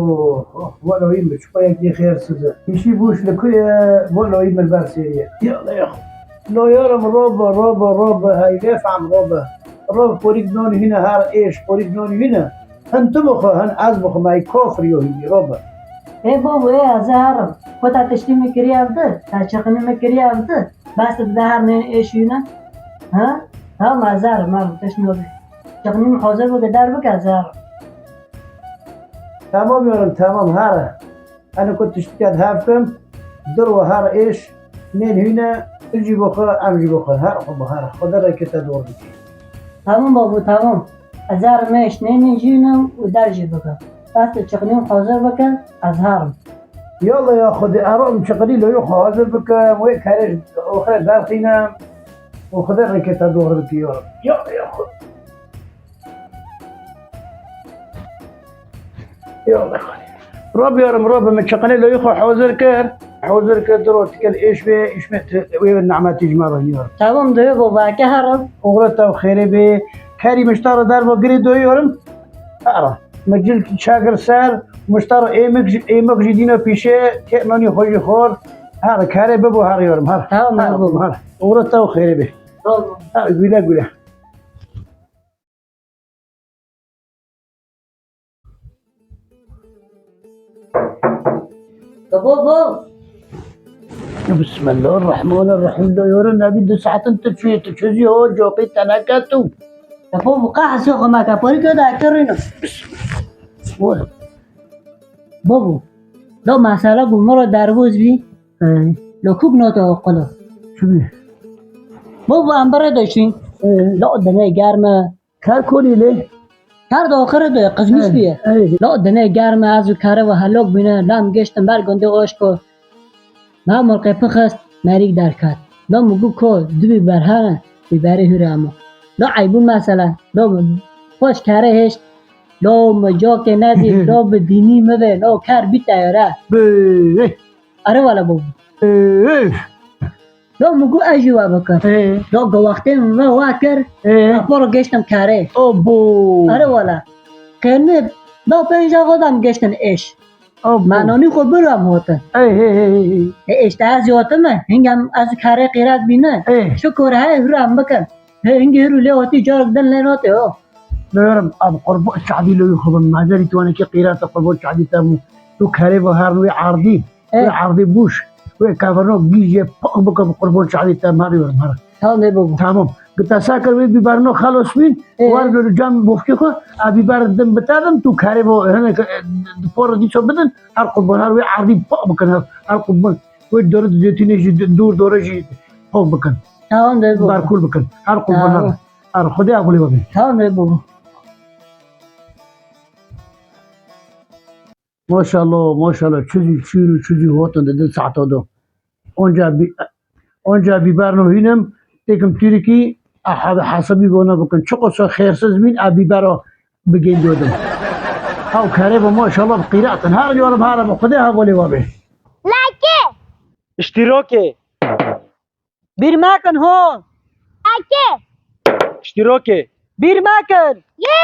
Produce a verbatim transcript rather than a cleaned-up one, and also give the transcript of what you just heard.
Oh, oh, welo yî min çiqo yekî xêrsiz e. Îşî bûş li ku ye, welo yî min ber sêriye. Ya Allah ya. Lo yarim robe, robe, robe, hey vê fam robe. Robe porîk nonî hîne her êş, porîk nonî hîne. Hin tu bixwe, hin ez bixwim, ey kofir yo hînî robe. Ê babo, ê ez ê herim. Xwe te tiştî min kiriye ev di, te çiqinî min kiriye ev di. Bes dide her nê êş hîne. Ha? Tamam, ez ê herim, herim, tişt nobî. Çiqinî min hazir bike, der bike, ez ê herim. Tamam yarim, tamam, here. Ene ku tiştî ket hev kim, dir we her êş, nên hîne, tu jî bixwe, em jî bixwe, her xwe bi her. Xwedê rêkê te dor bike. Tamam babo, tamam. Ez ê herim êş, nênê jî hîne û der jî bike. Bes tu çiqinî hazir bike, ez herim. Yala ya Xwedê, ero em çiqinî lo yê xwe hazir bike, wê kerê oxirê derxîne û Xwedê rêkê te dor bike ya. Yala ya Xwedê. Yala. Rob yarim, rob, min çiqinê lo yê xwe hazir kir. Hazir kir, diro tikel êş bê, êş bê, wê nehmetî ji me re yarim. Tamam, divê bo vake herim. Oxirê te xêrê bê. Kerî miştara derva girê do yarim. Here. Min cil çagir ser, miştara êmik jî, êmik jî dîna pîşê, tê nanî xwe jî xwar. Here, kerê bibo her yarim, her. Tamam, her bibo. Her. Oxirê te xêrê bê. Tamam. Her, güle güle. Babo, bo. Bismillahirrahmanirrahim. Lo yore nebî du saetin tu çûyê, tu çûzî ho, coqî teneke tu. Babo, bu qehsê xwe meke, porî ke da kirîno. Bismillah. Babo, lo mesela ku min re dervoz bî. Ey. Lo kuk nota oqilo. Çi bî? Babo, em bi rê de şîn. Ey. Lo dinê germe. Ker kolî lê? Ker doxirê de qizmîş bîye. Ey. Lo dinê germe, ez û kerê ve helok bîne, lam geştin ber gundê Oşko. Ma mulqê pixist, merîk derket. Lo min gu ko, du bîber hene, bîberê hûre amo. Lo eybûn mesela, lo min xweş kerê hêşt, lo min cokê nedî, lo bi dînî mi ve, lo ker bî teyare. Bê. Are wala bû. Ê, lo min gu ez jî we bikim. Ê. Lo go wextê min ve wa kir, ê, rapor geştim kerê. O bû. Are wala. Qêrnê, lo pênc daxo da min geştin êş. O bû. Ma nonî xwe bir em hotin. Ê, ê, ê, ê, ê. Ê, êş te ez jî hotim e. Hingem ez kerê qîret bîne. Ê. Şukur he hûra em bikin. He, hingê hûrû lê hotî carek din lê notê o. Diyorum, ab qurbo çadî lo xwe bin. Mazerî tu anekê qîrata qurbo çadî te bû. Tu kerê ve her wê ardî. E. Wê ardî bûş. Wê kaverno gîjê pak bike bi qurbo çadî te, ma diyorum her. Tamam, ne babo. Tamam. Gita sakir wê bîberno xelos bîn. E. War gör cam bofkê xwe. A bîber din bitadim tu kerê ve hene, e, por dîso bidin. Her qurbo her wê ardî pak bikin her. Her qurbo. Wê dore zeytûnê jî dûr dore jî pak bikin. Tamam, ne babo. Barkûr bikin. Her qurbo her. Tamam. Ar Xwedê abûlê bibê. Tamam, ne babo. Maşallah, maşallah. Çi zî şîr û çi zî hotin di di saeta do. Onca bi-, onca bîber no hînim, têkim tîrikî, a, hesabî bona bikin. Çiqo se xêrsiz bîn, a bîbera bigên dodin. Ew kerê bi maşallah bi qîratin. Her yorim her bi Xwedê hevalê we bê. Like. İştirakê. Bîr mekin ho. Eke. Piştîrokê. Bîr mekin. Yê